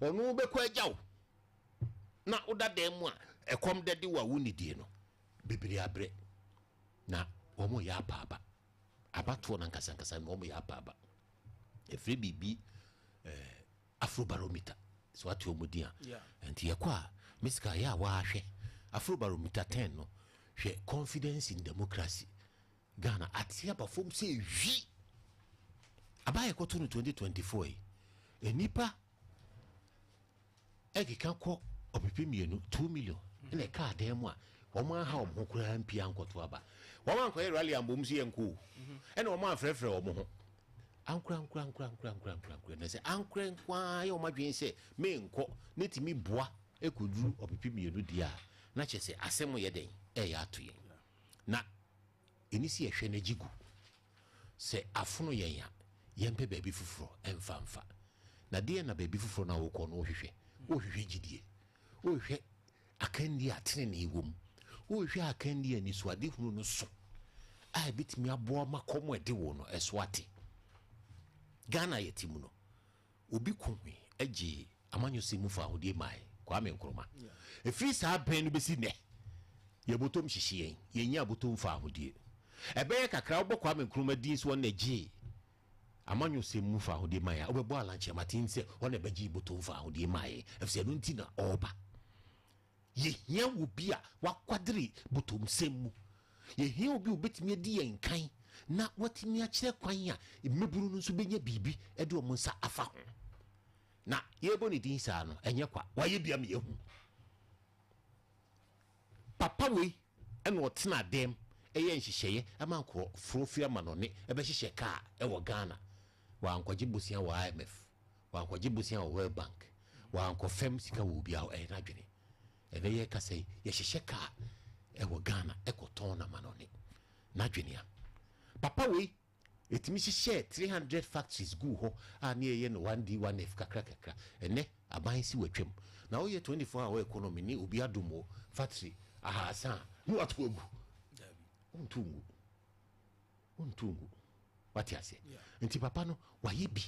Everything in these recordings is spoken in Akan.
Ɔno bɛkɔ agya wo na woda dan mu a ɛkɔm dɛde wo a wonnidie no, bebree abrɛ na wɔn yɛ apaaba. Abatoɔ no ankasankasa no wɔn yɛ apaaba. Ɛfiri biribi Afrobarometer, sɛ wate wɔn din a, nti yɛkɔ a mesika yɛ a waahwɛ Afrobarometer 10 no, hwɛ confidence in democracy Ghana ate aba fam sɛ hwi. Aba a yɛkɔto no 2024 yi, nnipa ɛkeka kɔ 200,000, 2 million, ɛna ɛkaa dan mu a wɔn aha wɔn ho koraa mpia nkɔto aba. Wɔn ankɔyɛ rally ambom so yɛnkɔ o, ɛna wɔn amfrɛfrɛ wɔn ho. Ankora nkora nkora nkora nkora nkora nkora na sɛ ankora nkoa yɛ wɔn adwene sɛ menkɔ ne tumi boa ɛkɔduru 200,000 deɛ a, na kyerɛ sɛ asɛm yɛ dɛn ɛyɛ ato yɛn. Na ɛni sɛ yɛhwɛ no agye gu. Sɛ afono yɛn a, yɛmpɛ baabi foforɔ ɛmfa mfa. Na deɛ na baabi foforɔ no a wokɔ no wohwehwɛ? Wohwehwɛ gyidie, wohwehwɛ akannie a tenenee wɔ mu, wohwehwɛ akannie a anisoadehunu no so a ɛbɛtumi aboa ma kɔm a ɛde wo no ɛso ate. Ghana yɛte mu no, obi ko gyee amanyɔsɛm mu fawohodie mae, Kwame Nkrumah. Ɛfiri saa bɛn no bɛsi nnɛ, yɛbɔtɔm hyehye yɛn, yɛnnya abɔtɔm fawohodie. Ɛbɛyɛ kakra wobɔ Kwame Nkrumah din sɛ ɔno na ɛgyee amanyɔsɛm mu fawohodie mae a, wobɛbɔ Alan Kyerematen sɛ ɔno na ɛbɛgyee bɔtɔm fawohodie mae, ɛfiri sɛ ɛno nti na ɔreba. Yɛhia obi a wakwadere bɔtɔmsɛm mu. Yɛhia obi a obɛtumi adi yɛn kan na watumi akyerɛ kwan a mmabunu no nso bɛnya biribi de wɔn nsa afa ho. Na yɛrebɔ ne din saa no, ɛnyɛ kwa. Wayɛ bi ama yɛahu. Papa wei ɛna ɔtena dɛm ɛyɛ nhyehyɛeɛ ɛma nkurɔfoɔ firi amanɔne ɛbɛhyehyɛ kaa ɛwɔ Ghana. Wankɔgye bosea wɔ IMF. Wankɔgye bosea wɔ World Bank. Wankɔfɛm sika wɔ obiara hɔ. Ɛyɛ n'adwene. Ɛnɛ yɛrekasa yi, yɛhyehyɛ kaa ɛwɔ Ghana ɛkɔtɔn no amanɔne. N'adwene a. Papa wei ɛtumi hyehyɛɛ 300 factories guu hɔ a ne yɛyɛ no 1D 1F kakra kakra. Ɛnɛ aban si watwam. Na woyɛ 24 hour economy ne obi adom wo factory 300 a, ne wato agu. Wonto ngu. Wonto ngu. Wate aseɛ? Nti papa no wayɛ bi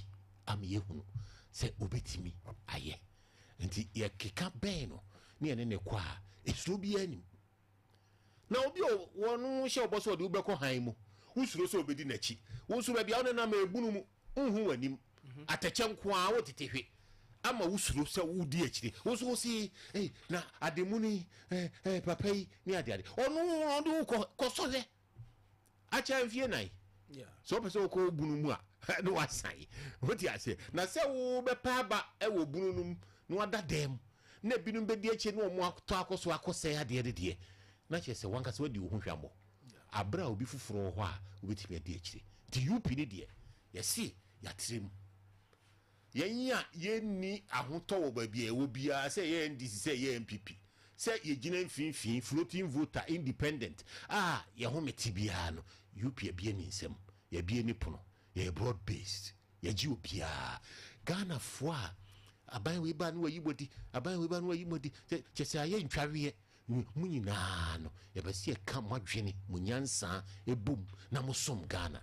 ama yɛhunu sɛ obɛtumi ayɛ. Nti yɛkeka bɛn no ne yɛne ne kɔ a, esuro biara nim. Na obi a wɔn hyɛ ɔbɔ sɛ ɔde wobɛkɔ han mu, wosuro sɛ obɛdi n'akyi. Wo nso baabi a wonenam ebunu mu, wonhu w'anim. Atɛkyɛ nko ara wotete hwe ama wosuro sɛ wodi akyire. Wo nso wo se, ei, na ade mu ni, eh, eh, papa yi ne ade ade. Ɔno ɔde wo kɔ kɔsɔhwɛ. Akyɛ mfie nan. Sɛ wopɛ sɛ wokɔ bunu mu a, na wasan. Wote aseɛ? Na sɛ wobɛpa aba wɔ bunu no mu na wada dan mu na ebinom bɛdi akyire na wɔn atɔ akɔ so akɔsɛe adeɛ no deɛ, na kyerɛ sɛ wankasa wadi wo ho hwammɔ. Aberɛ a obi foforɔ wɔ hɔ a wobɛtumi adi akyire. Nti UP no deɛ, yɛse yɛatrɛ mu. Yɛn a yɛnni ahotɔ wɔ baabi a yɛwɔ biara, sɛ ɛyɛ NDC, sɛ ɛyɛ NPP, sɛ yɛgyina mfimfini, floating voter, independent, a yɛn home te biara no, UP abue ne nsam, yɛabue ne pono, yɛyɛ broad based, yɛgye obiara. Ghanafoɔ a aban wei ba no wayi mo adi, aban wei ba no wayi mo adi, kyɛ sɛ ayɛ ntwaweɛ. Mo nyinaa no, yɛpɛ sɛ yɛka mo adwene, mo nyansa bom na mosom Ghana.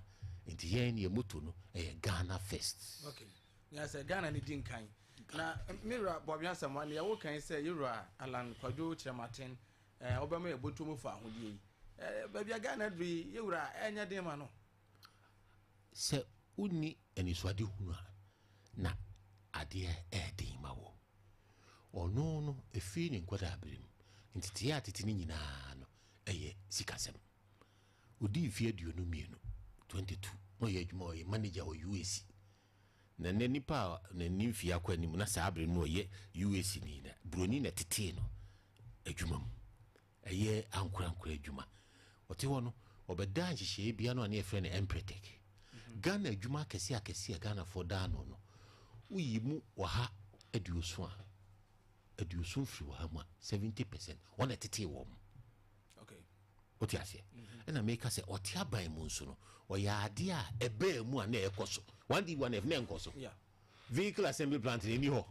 Nti yɛn yɛn motto no ɛyɛ Ghana first. Okay. Nea sɛ Ghana ne di nkan. Na me wura Bɔbea Asamoah, nea woka yi sɛ yɛwura Alan Kwadwo Kyerematen, eh, ɔbɛma yɛbɔtuo mu fa ahodie yi. Eh, baabi a Ghana aduru yi, yɛwura ɛnyɛ den ma no. Sɛ wonni anisoadehunu a, na adeɛ ɛyɛ den ma wo. Ɔno no, ɛfiri ne nkwadaaberɛ mu, nteteeɛ a tete no nyinaa no, ɛyɛ sikasɛm. Ɔdii mfeɛ 22, 22, na ɔyɛ adwuma, ɔyɛ manager wɔ UAC. Na nnɛ nipa a n'ani mfeɛ akɔ anim na saa berɛ no ɔyɛ UAC ni na buroni na ɛtetee no adwuma mu. Ɛyɛ ankorankora adwuma. Ɔte hɔ no, ɔbɛdaa nhyehyɛeɛ bi ano a ne yɛfrɛ no Empretec. Ghana adwuma akɛseɛ akɛseɛ a Ghanafoɔ da ano no, woyi mu 170 a, 70 firi 100 mu a, 70%, wɔn na ɛtetee wɔn. Okay. Wote aseɛ? Ɛna meka sɛ ɔte aban mu nso no, ɔyɛ adeɛ a ɛbaa mu a na ɛkɔ so. 1D, 1F na ɛnkɔ so. Vehicle assembly plant na ɛni hɔ.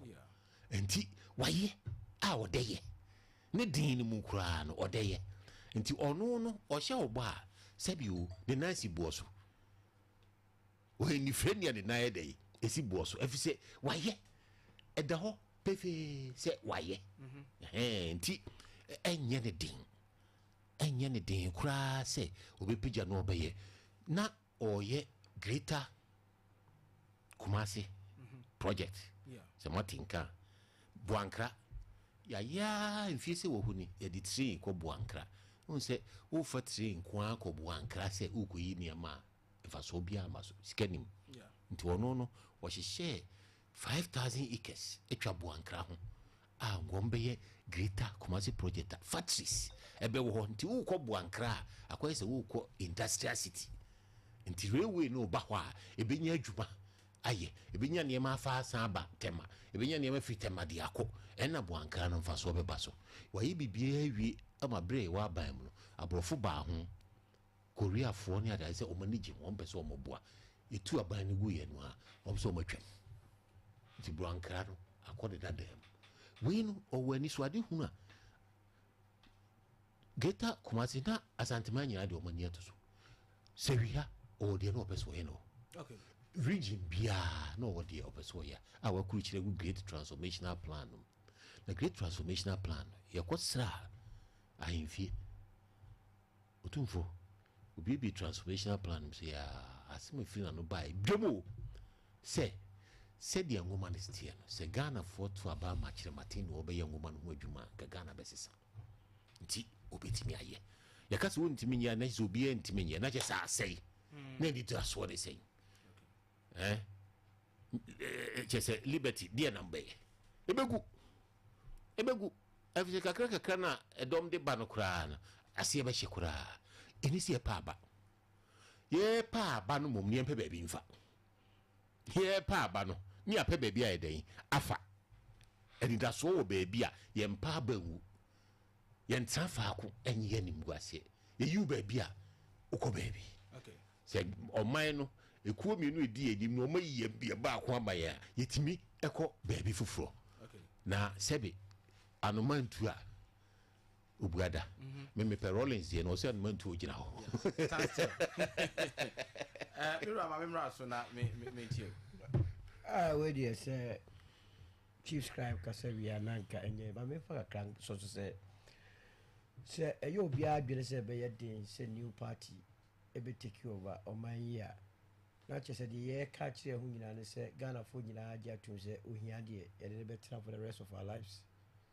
Nti wayɛ a ɔdɛ yɛ. Ne den no mu koraa no ɔdɛ yɛ. Nti ɔno no ɔhyɛ ɔbɔ a sɛbi o ne nan si boɔ so. Ɔyɛ nifirani a ne nan yɛ dɛ ɛsi boɔ so. Ɛfiri sɛ wayɛ ɛda hɔ. pefee sɛ wayɛ. Ɛhɛn, nti ɛnyɛ ne den, ɛnyɛ ne den koraa sɛ ɔbɛpagya no ɔbɛyɛ. Na ɔreyɛ Greater Kumasi project, sɛ moate nka a, Boankra, yɛayɛ ara mfie sɛ wɔ hɔ ni, yɛde train kɔ Boankra. Wohu sɛ wofa train nko ara kɔ Boankra sɛ worekɔyi nneɛma a, mfasoɔ biara mma so, sika nnim. Nti ɔno no, ɔhyehyɛɛ 5,000 acres atwa Boankra ho a wɔn bɛyɛ Greater Kumasi project a factories ɛbɛwɔ hɔ. Nti wokɔ Boankra a, akɔyɛ sɛ wokɔ industrial city. Nti railway no ba hɔ a, ɛbɛnya adwuma ayɛ, ɛbɛnya nneɛma afa asan aba Tema, ɛbɛnya nneɛma firi Tema de akɔ, ɛna Boankra no mfasoɔ bɛba so. Wɔayɛ biribiara awie ama berɛ a yɛwɔ aban mu no, aborɔfo baa ho, Koreafoɔ ne adeade sɛ wɔn ani gye ho, wɔn pɛ sɛ wɔn boa. Yɛtu aban no guiɛ no a, wɔn sɛ wɔn atwam. Nti Boankra no akɔ ne dadaa mu. Wei no, ɔwɔ anisoadehunu a Greater Kumasi na Asanteman nyinaa de wɔn ani ato so. Sɛwia, ɔwɔ deɛ na ɔpɛ sɛ ɔyɛ no. Region biara na ɔwɔ deɛ ɔpɛ sɛ ɔyɛ a wakurukyerɛ gu Great Transformational Plan no mu. Na Great Transformational Plan no, yɛkɔ sra ahemfie. Otumfo, obiebie Transformational Plan no mu sɛ yaa asɛm a ɛfiri n'ano baeɛ dwam o sɛ sɛdeɛ nwoma no teɛ no, sɛ Ghanafoɔ to aba ma Kyerematen na wɔbɛyɛ nwoma no ho adwuma a, nka Ghana bɛsesa. Nti obetumi ayɛ. Yɛka sɛ wontumi nyɛ a, na kyerɛ sɛ obiara ntumi nyɛ, na kyerɛ sɛ asɛe. Na anidasoɔ ne sɛn? Eh? Kyerɛ sɛ liberty deɛ na mbɛyɛ. Ebegu. Ebegu. Ɛfisɛ kakra kakra na ɛdɔm de ba no koraa no, aseɛ bɛhye koraa. Ɛni sɛ yɛpɛ aba. Yɛpɛ aba no mmom ne yɛmpɛ baabi mfa. Yɛrepɛ aba no, ne yɛapɛ baabi ayɛ dɛn? Afa. Anidasoɔ wɔ baabi a yɛmpa aba ngu. Yɛntena faako nyɛ animguaseɛ. Yɛyi wo baabi a, wokɔ baabi. Sɛ ɔman no, ekuo mmienu a ɛdi yɛn anim no, wɔayi yɛn yɛn baako ama yɛn a, yɛtumi kɔ baabi foforɔ. Na sɛbe anoma ntu a, Obuada. Me mepɛ Rawlings deɛ no ɔsɛ anoma ntu ogyina hɔ. Eh, me wura ma me mmra so na me me me tie. Ah, wei deɛ sɛ chief scribe kasa wie a na nka ɛnyɛ ma memfa kakra sɔ so sɛ sɛ ɛyɛ obiara adwene sɛ ɛbɛyɛ den sɛ new party ɛbɛ take over ɔman yi a na kyerɛ sɛ deɛ yɛka kyerɛ ho nyinaa ne sɛ Ghanafoɔ nyinaa agye atom sɛ ohia deɛ yɛde no bɛtena for the rest of our lives.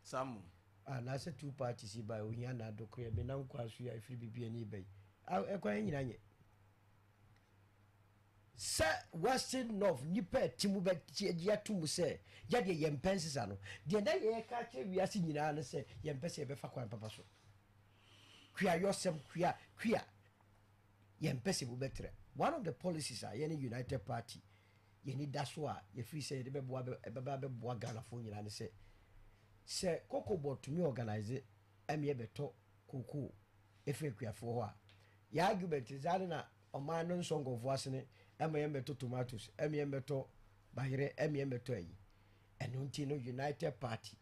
Samu. Anaasɛ two parties yi bae, ohia na adokoyɛ, me nam kwan so yi a ɛfiri biribi ani ba yi, ɛkwan yi nyinaa nyɛ. Sɛ Western North nnipa a ɛte mu bɛgye ato mu sɛ yɛdeɛ yɛmpɛ nsesa no, deɛ na yɛreka akyerɛ wiase nyinaa ne sɛ yɛmpɛ sɛ yɛbɛfa kwan papa so. Kuayɔsɛm, kua, kua, yɛmpɛ sɛ mu bɛtrɛ. One of the policies a yɛne United Party yɛni da so a yɛfiri sɛ yɛde bɛboa ɛbɛba bɛboa Ghanafoɔ nyinaa ne sɛ Sɛ Cocobod tumi organise ma yɛbɛtɔ cocoa firi akuafoɔ hɔ a, yɛn argument ne sɛ ade na ɔman no nsɔ nkurɔfoɔ asene ma yɛmmɛtɔ tomatoes, ma yɛmmɛtɔ bayerɛ, ma yɛmmɛtɔ ayi. Ɛno nti no United Party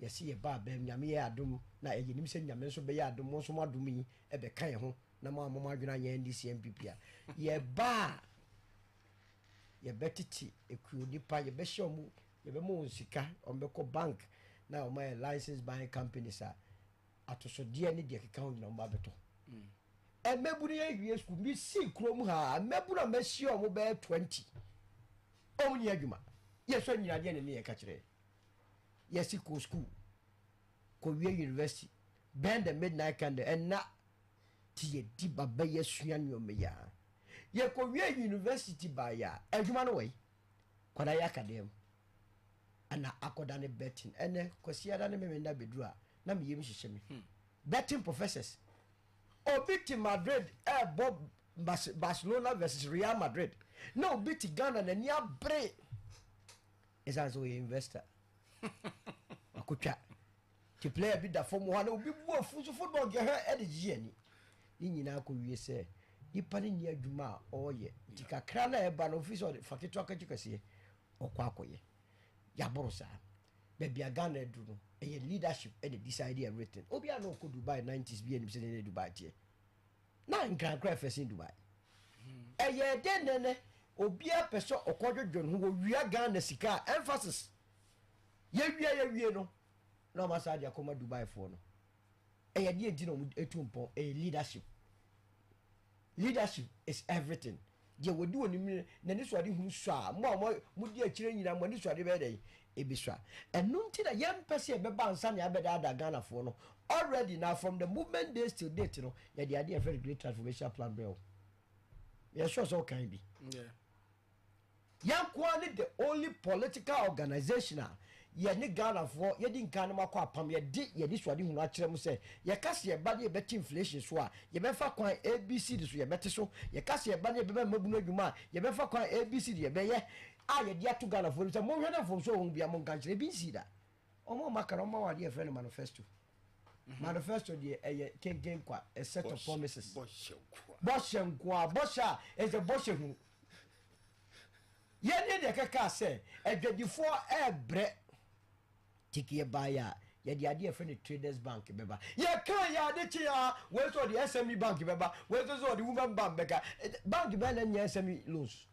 yɛse yɛba abam, Nyame yɛ adom na yɛnim sɛ Nyame nso bɛyɛ adom, mo nso mo adom yi bɛka yɛn ho na mo amma mo adwene anyɛ NDC NPP a, yɛba a yɛbɛtete akuo nipa, yɛbɛhyɛ wɔn Yɛbɛma wɔn sika, wɔbɛkɔ bank na wɔn ayɛ license buying companies a atosodeɛ ne deɛ ɛkeka ho nyinaa wɔn ba abɛtɔ. Mmabunu yɛ wie sukuu mi si kurom ha mmabunu a mɛhyia wɔn bɛyɛ 20 wɔn ni adwuma yɛsɔ nyina deɛ ne ne yɛ ka kyerɛ yɛsi kɔ sukuu kɔ wie university burn the midnight candle ɛna ti yɛ di ba bɛyɛ sua nneɛma yi a yɛkɔ wie university ba yɛ a adwuma no wɔ yi. Kwadaa yi aka dɛm ɛna akɔda ne betting ɛnɛ Kwasiada ne Memenda bɛduru a na me yam hyehyɛ me hmm. Betting professors obi te Madrid ɛɛbɔ Barcelona versus Real Madrid na obi te Ghana n'ani abere ɛsiane sɛ ɔyɛ investor wakotwa Nti player bi da fam hɔ a na obi bu afu nso football deɛ hwɛ ɛde gyegye ani. Ne nyinaa kɔ wie sɛ nipa no nni adwuma a ɔreyɛ nti kakra no a ɛba no ofiri sɛ ɔde fa ketewa kɔgye kɛseɛ ɔkɔ akɔyɛ. Yɛaboro saa. Baabi a Ghana aduru no ɛyɛ leadership ɛna decide everything. Obi a na ɔkɔ Dubai 90s bi anim sɛdeɛ na Dubai teɛ. Na Nkran koraa ɛfɛ sen Dubai. Ɛyɛ dɛn nɛnɛ obiara pɛ sɛ ɔkɔdwodwo ne ho wɔwia Ghana sika a emphasis. Yɛwie yɛwie no na ɔma saa de akɔma Dubai foɔ no. Ɛyɛ deɛ nti na ɔmo etu mpɔn. Ɛyɛ leadership. Leadership is everything. Deɛ wɔdi wɔn nim n'ani so ade hunu so a, mo a mo mo di akyire nyinaa mo ani so ade bɛyɛ dɛ ebi so a. Ɛno nti na yɛmpɛ sɛ yɛbɛba ansa na yɛabɛdaadaa Ghanafoɔ no. Already na from the movement days till date no, yɛde adeɛ yɛfrɛ no Great Transformation Plan brɛ wo. Yɛ sure sɛ wokan bi. Yɛn nko ara ne the only political organisation a yɛne Ghanafoɔ yɛdi nkan no makɔ apam, yɛde yɛn anisoadehunu akyerɛ mo sɛ yɛka sɛ yɛba ne yɛbɛte inflation so a, yɛbɛfa kwan ABCD so yɛbɛte so, yɛka sɛ yɛba ne yɛbɛma mmabunu adwuma a, yɛbɛfa kwan ABCD yɛbɛyɛ a yɛde ato Ghanafoɔ anim sɛ monhwɛ na mfomsoɔ wɔ ho biara monka nkyerɛ. Ebi nsii da. Wɔn a wɔaka no wɔma wɔn adeɛ a yɛfrɛ no manifesto. Manifesto deɛ ɛyɛ kenken kwa, a set of promises. Bɔhyɛ nkoa, bɔhyɛ a ɛsɛ bɔhyɛ hunu. Yɛn ne deɛ kɛkaa sɛ adwadifoɔ ɛɛbrɛ tiki yɛbaeɛ a yɛde adeɛ yɛfrɛ no Traders Bank bɛba. Yɛka yɛ ade kye a wei sɛ ɔde SME bank bɛba, wei nso sɛ ɔde Women Bank bɛka. Bank bɛn na nyɛ SME loans?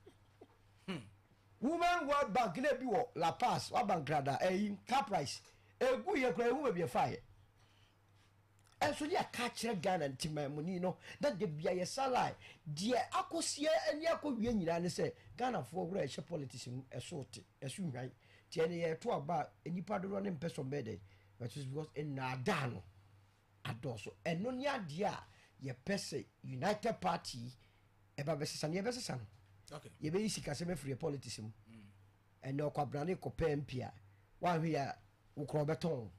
Women World Bank na ebi wɔ La Paz, waba Nkrada, ɛyi car price egu yɛ kura ehu baabi ɛfa yɛ. Ɛnso ne aka akyerɛ Ghana ntemamuni no na da bia yɛ salai deɛ akɔsia ani akɔwie nyinaa ne sɛ Ghanafoɔ werɛ ɛhyɛ politics mu ɛso te ɛso hwan nti ɛne yɛto aba a nnipa dodoɔ ne mpɛ sɛ ɔmbɛyɛ dɛn but it's because nnaadaa no adɔɔso. Ɛno ne adeɛ a yɛpɛ sɛ United Party ɛba bɛsesa no. Yɛbɛsesa no. Okay. Yɛbɛyi sikasɛm afiri yɛ politics mu. Ɛnɛ ɔkwabrane kɔpɛ MP a, woanhwɛ yɛ a wo korɔ ɔbɛtɔn wo.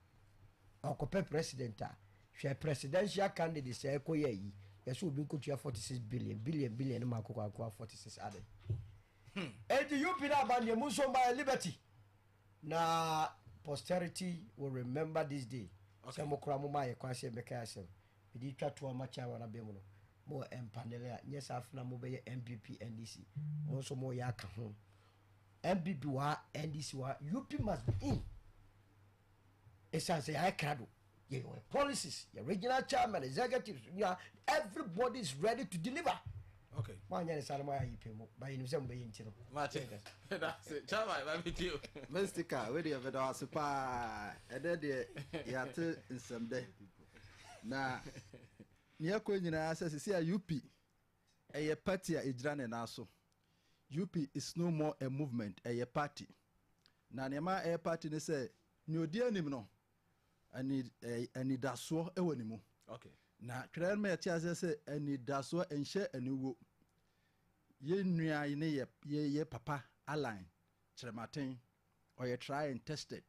Ɔkɔpɛ president a, hwɛ presidential candidates a ɛkɔyɛ ayi, yɛsɛ obi nkɔtua 46 billion, billion, billion no maako kwakoa 46 ade. Enti UP no aba deɛ mu nso mma yɛ liberty. Na posterity will remember this day. Sɛ mo koraa mo maa yɛ kwan sɛ yɛmmɛka yɛ asɛm. Mede twa toɔ ama chairman abɛn mu no. Mo wɔ mpanele a, nyɛ saa afei na mobɛyɛ NPP, NDC. Mo nso moyɛ aka ho. NPP wɔ ha, NDC wɔ ha. UP must be in. Ɛsiane sɛ yɛayɛ krado. Yɛyɛ policies, yɛ regional chairman, executives, nyinaa, everybody is ready to deliver. Okay. Mo anyɛ ne saa no mo ayɛ ayi pɛ mu. Ba yɛnim sɛ mobɛyɛ nti no. Mate. That's it. Chairman, let me tell you. Mystica, wei deɛ meda wo ase paa. Ɛdɛ deɛ yɛate nsɛm dɛ. Na nea ɛkɔ nyinaa sɛ sisi a UP ɛyɛ party a ɛgyina ne nan so. UP is no more a movement, ɛyɛ party. Na nneɛma a ɛyɛ party ne sɛ nea odi anim no ani anidasoɔ ɛwɔ ne mu. Na twerɛ no ma yɛte aseɛ sɛ anidasoɔ nhyɛ aniwuo. Yɛn nua ne yɛ yɛ yɛ papa Alan Kyerematen, ɔyɛ try and tested.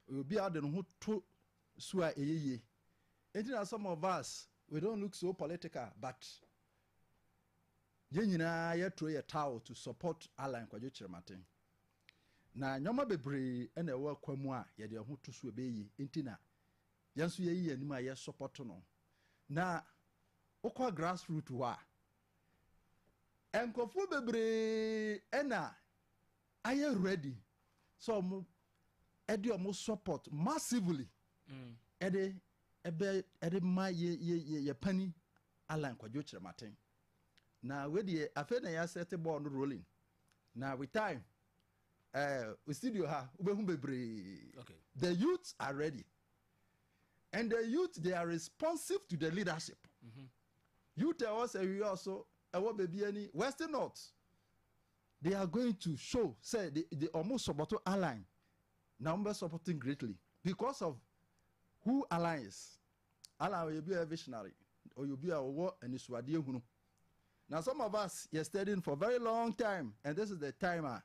Ɔyɛ obi a ɔde ne ho to so a ɛyɛ yie. Nti na some of us, we don't look so political, but yɛn nyinaa yɛturo yɛ towel to support Alan Kwadwo Kyerematen. Na nneɛma bebree ɛna ɛwɔ akwa mu a yɛde ɛho to so ɛbɛyɛ yie. Nti na yɛn nso yɛyi yɛn anim a yɛ support no. Na wokɔ grassroot hɔ a, nkurɔfoɔ bebree ɛna ayɛ ready sɛ ɔmo ɛde ɔmo support massively ɛde ɛbɛ ɛde ma yɛ yɛ yɛ yɛ pani Alan Kwadwo Kyerematen. Na wei deɛ afei na yɛasɛte ball no rolling. Na with time studio ha wobɛhu bebree. The youths are ready, and the youth, they are responsive to the leadership. Youth ɛwɔ sɛ wiɛ ɔso ɛwɔ beebi ani Western North, they are going to show say they almost support Alan. Na wɔn bɛ supporting greatly because of who Alan is. Alan ɔyɛ bi a visionary, ɔyɛ obi a ɔwɔ anisoadeɛ hunu. Na some of us yɛ studying for very long time, and this is the time a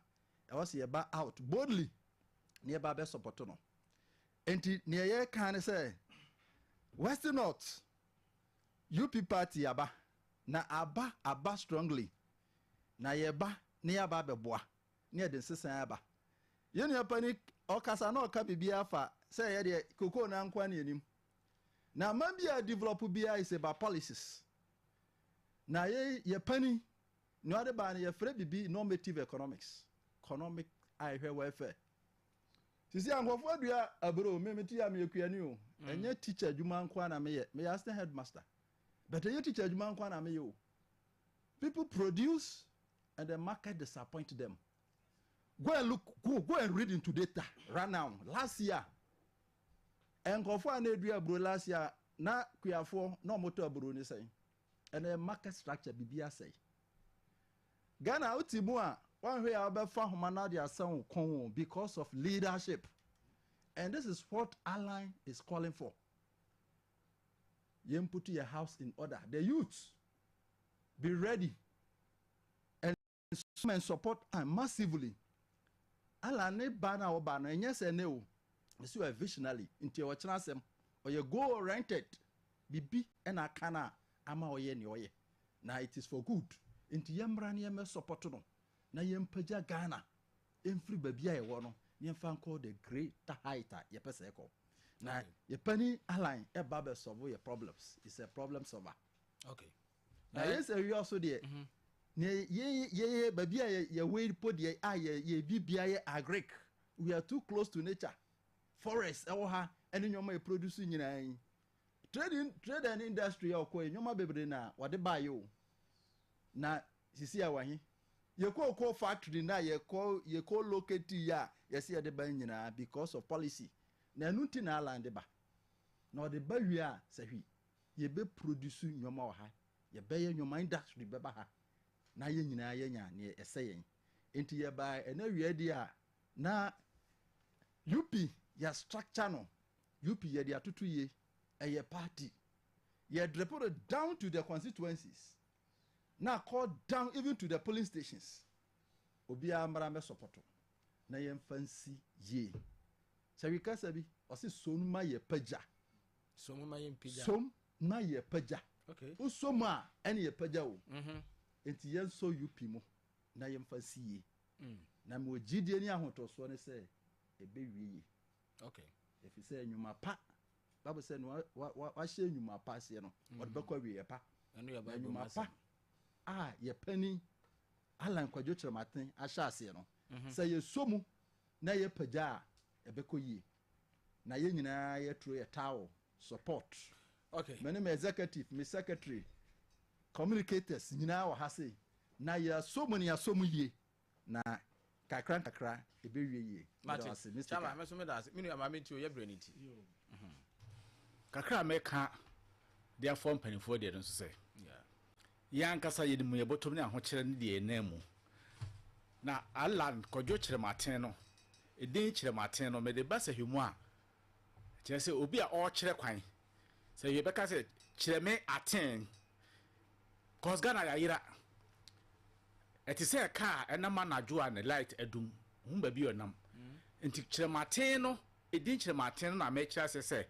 ɛwɔ sɛ yɛba out boldly na yɛba bɛ support no. Nti nea yɛka ne sɛ Western North UP party aba na aba aba strongly, na yɛba na yɛaba abɛboa na yɛde nsesan aba. Yɛn nua pani ɔkasa na ɔka biribi afa sɛ yɛdeɛ kokoo na nkoa ne anim na aman bi a develop biara is about policies. Na yɛ yɛ pani nea ɔde baa no, yɛfrɛ bibi normative economics, economic a ɛhwɛ welfare. Sisi a nkurɔfoɔ adua aburo, me ti a meyɛ kuani o. Ɛnyɛ teacher adwuma nko na meyɛ, meyɛ assistant headmaster, but ɛnyɛ teacher adwuma nko na meyɛ o. People produce and the market disappoint them. Go and look, go and read into data right now. Last year, nkurɔfoɔ a na edua aburo last year na kuafoɔ na wɔn tɔ aburo ne sɛn? Ɛnna market structure bibi asɛe. Ghana wote mu a, wɔnhwɛ a, wɔbɛfa ahoma no ade asɛn wo kɔn o, because of leadership, and this is what Alan is calling for. Yɛn put your house in order. The youth, be ready and and support am massively. Alan ne ba na ɔba no, ɛnyɛ sɛ ne o ɛsi ɔyɛ visionary, nti ɔkyerɛ asɛm, ɔyɛ goal oriented, bibi ɛna aka na ama ɔyɛ nea ɔyɛ na it is for good. Nti yɛmmra ne yɛmmɛ support no na yɛmpagya Ghana ɛmfiri baabi a yɛwɔ no na yɛmfa nkɔ the greater height a yɛpɛ sɛ ɛkɔ. Na yɛpani Alan ɛba bɛ solve yɛ problems. Is a problem solver. Na yɛn sɛ wia so deɛ, ne yɛ baabi a yɛwɔ yi po deɛ a yɛ bibia yɛ agric. We are too close to nature, forest ɛwɔ ha, ɛne nneɛma yɛ produce nyinaa yi. Trading, trade and industry a ɔkɔ yi, nneɛma bebree na wɔde baayɛ o. Na sisi a wɔhe yɛ kookoo factory na yɛkɔ locate yi a yɛsi yɛde ba nyinaa because of policy. Na ɛnu ti na Alan de ba na ɔde ba wie a, sɛ hwi yɛbɛ produce nneɛma wɔ ha, yɛbɛyɛ nneɛma, industry bɛba ha na yɛn nyinaa yɛnya nea ɛsɛ yɛn. Nti yɛba ɛnɛ wie di a, na UP yɛ structure no, UP yɛde atoto yie. Ɛyɛ party, yɛ drip it down to the constituencies na call down even to the polling stations. Obiara mmara mɛ support na yɛmfa nsi yie. Sɛ wikasa bi ɔsi som ma yɛ pagya. Som ma yɛ mpagya. Som ma yɛ pagya. Wosom a, ɛne yɛ pagya o. Nti yɛnsɔ UP mu na yɛmfa nsi yie. Na mewɔ gyidie ne ahotɔsoɔ ne sɛ ɛbɛwie yie, ɛfiri sɛ nnwuma pa, Bible sɛ no wahyɛ nnwuma pa aseɛ no, ɔde bɛkɔ awieɛ pa. Ɛno yɛ Na Bible mu nnwuma asɛm. pa a yɛpani Alan Kwadwo Kyerɛmaten ahyɛ aseɛ no, sɛ yɛsɔ mu na yɛpagya a, ɛbɛkɔ yie na yɛn nyinaa yɛturo yɛ towel support. Me ne me executive, me secretary, communicators nyinaa wɔ ha sei na yɛasɔ mu ne yɛasɔ mu yie na kakra nkakra ɛbɛwie yie. Mate. Meda wo ase, Mr. Chairman, me nso meda ase. Me nua maame, nti o yɛ brɛ ne ti. Kakra a mɛka de afɔ mpanimfoɔ deɛ no nso sɛ yɛn ankasa yɛde mu yɛbɔtɔm ne ahokyerɛ ne deɛ yɛnan mu na Alan Kwadwo Kyerɛmaten no, ɛdin Kyerɛmaten no mede ba sɛ hwɛ mu a, kyerɛ sɛ obi a ɔrekyerɛ kwan, sɛ yɛbɛka sɛ kyerɛ me aten, cause Ghana yɛayera. Ɛte sɛ kaa ɛnam anadwo a ne light adum ho baabi a ɔnam. Nti Kyerɛmaten no, ɛdin Kyerɛmaten no na mɛkyerɛ ase sɛ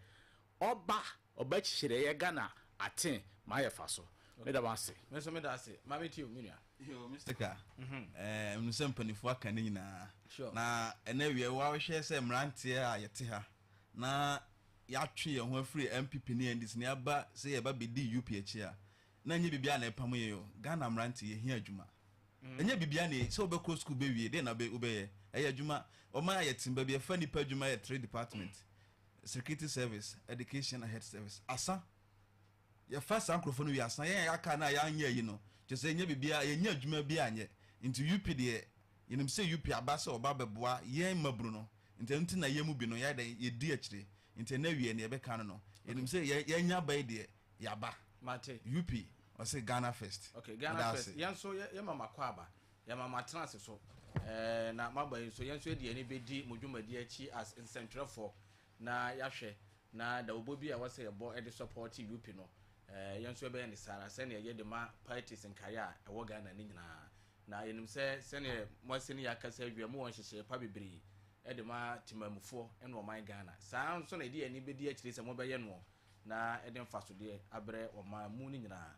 ɔba ɔbɛkyerɛ yɛ Ghana aten ma ayɛ fa so. Meda mo ase. Me nso meda ase. Maame, ti o, me nua. Yo, Mr. Ka, sɛ mpanimfoɔ aka ne nyinaa. Na ɛnɛ wie wahwɛ sɛ mmeranteɛ a yɛte ha na yɛatwe yɛn ho afiri NPP ne NDC ne aba sɛ yɛba bɛdi UP akyi a, na ɛnyɛ biribiara na ɛpam yɛn o. Ghana mmeranteɛ yɛhia adwuma. Ɛnyɛ biribiara na sɛ wobɛkɔ sukuu bɛwie deɛ na wobɛyɛ ɛyɛ adwuma. Ɔman a yɛte baabi yɛfa nipa adwuma yɛ three department: security service, education and health service. Asa yɛfa saa nkurɔfoɔ no wie, asa yɛn a yɛaka no a yɛanyɛ ayi no kyerɛ sɛ ɛnyɛ biribiara, yɛnyɛ adwuma bi anyɛ. Nti UP deɛ, yɛnim sɛ UP aba sɛ ɔba bɛboa yɛn mmabunu no. Nti ɛno nti na yɛn mu bi no yɛayɛ dɛn yɛdi akyire. Nti ɛnɛ wie ne yɛbɛka no, yɛnim sɛ yɛnya aba yi deɛ, yɛaba. Mate. UP ɔsɛ Ghana first. Okay, Ghana Meda first. ase. Yɛn nso yɛ mama kɔ aba, yɛ mama tena ase so na maba yi nso, yɛn nso yɛde yɛn ani bɛdi mo dwumadi akyi as nsɛntwerɛfoɔ na yɛahwɛ na dawubɔ bi a wɔsɛ yɛbɔ ɛde support UP no, yɛn nso yɛbɛyɛ ne saa sɛnea yɛde ma parties nkaeɛ a ɛwɔ Ghana ne nyinaa. Na yɛnim sɛ sɛnea mo asi ne yɛakasa awie, mo wɔ nhyehyɛeɛ pa bebree ɛde ma temamufoɔ ɛne ɔman Ghana. Saa nso na yɛde yɛn ani bɛdi akyire sɛ mobɛyɛ noɔ na ɛde mfasodeɛ abrɛ ɔman mu no nyinaa.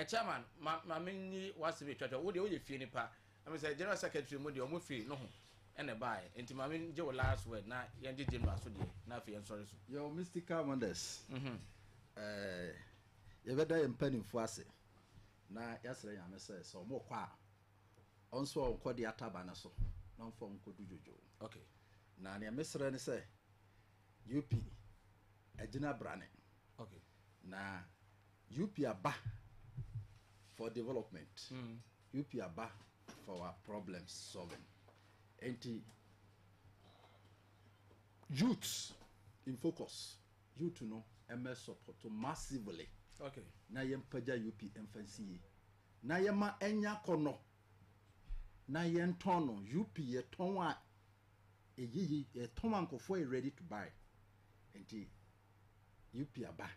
Chairman, ma menyi w'asɛm etwatwa wo deɛ, woyɛ fie nipa ɛmi sɛ general secretary mu deɛ, ɔmo firi no ho ɛna ɛbaeɛ. Nti ma mengye wo last word na yɛngye general so deɛ na afei yɛnsɔre so. Your mystical wonders. Yɛbɛda yɛn mpanimfoɔ ase na yɛasrɛ Nyame sɛ ɔmo kɔ a, ɔnso ɔnkɔ de ataba no so na ɔmfa ɔnkɔdu dwodwo. Na nea mesrɛ ne sɛ UP agyina brane. Na UP aba for development. UP aba for our problems solving. Nti youth in focus, youth no ɛmɛ support massively. Na yɛmpagya UP mfa nsi yie na yɛma ɛnya kɔnɔ na yɛntɔn no. UP yɛtɔn a ɛyiyi, yɛtɔn a nkɔfoɔ yɛ ready to buy. Nti UP aba.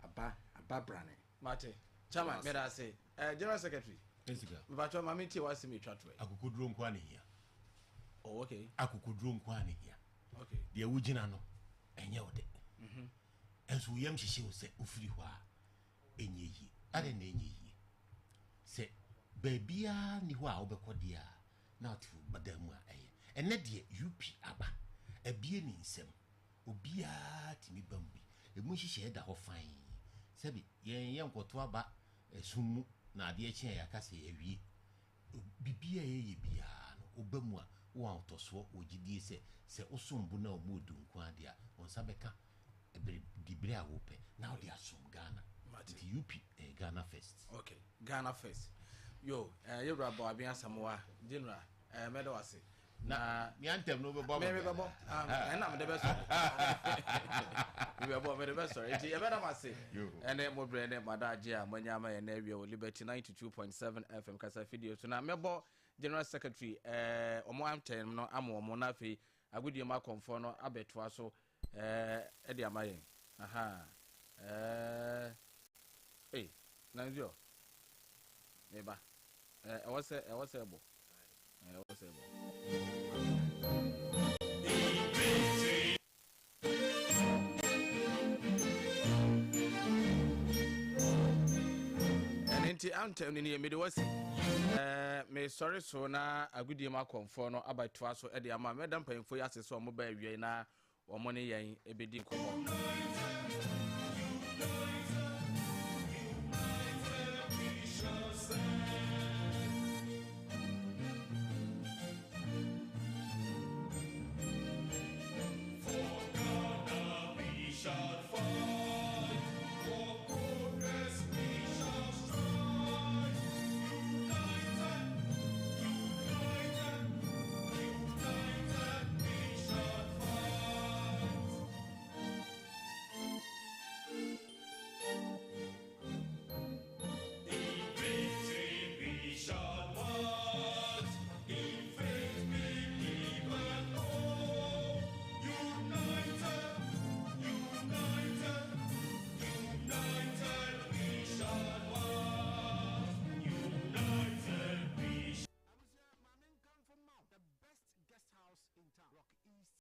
Aba aba brane. Mate, chairman, meda ase. General secretary. Jessica. Mpatwɔ maame tie w'asɛm etwa to ɛ. Akokoduro nko a ne hia. Oh, okay. Akokoduro nko a ne hia. Okay. Deɛ wogyina no ɛnyɛ wo de, ɛnso wo yam hyehyɛ wo sɛ wofiri hɔ a ɛnyɛ yie. Adɛn na ɛnyɛ yie? Sɛ baabiara ni hɔ a wobɛkɔ deɛ a na wote wo badan mu a ɛyɛ. Ɛnɛ deɛ UP aba abie ne nsam, obiara tumi ba mu bi. Ɛmu nhyehyɛeɛ da hɔ fann. Sɛbi yɛn yɛ nkɔto aba ɛsum mu na adeɛ kye a yɛaka sɛ yɛawie. Biribiara a yɛyɛ biara no, woba mu a wowɔ ahotɔsoɔ wɔ gyidie sɛ sɛ wosom bo na ɔmu odu nko adeɛ a wo nsa bɛka bere diberɛ a wopɛ na wode asom Ghana. Nti UP ɛyɛ Ghana first. Okay, Ghana first. Yo, yɛwura Bawabin Asamoah, General, mɛda wo ase. Na nea ntɛm no wobɛbɔ ama me me mebɛbɔ ɛna mede bɛsɔre, mebɛbɔ, mede bɛsɔre. Nti yɛbɛda mo ase ɛne mo berɛ ne mo adagye a moanya ama yɛn awie wɔ Liberty 92.7 FM kasa fidie so. Na mɛbɔ general secretary ɔmo antɛm no ama ɔmo, na afei agodie mu akɔmfoɔ no abɛtoa so ɛde ama yɛn. Aha, ei, nanzio meba, ɛwɔ sɛ ɛbɔ, ɛwɔ sɛ ɛbɔ. Ɛno nti antɛm no nie mede wasi, mesɔre so na agodie mu akɔmfoɔ no abɛtoa so de ama. Mɛda mpanyimfoɔ yi ase sɛ ɔmo ba awie na wɔn ne yɛn bɛdi nkɔmmɔ.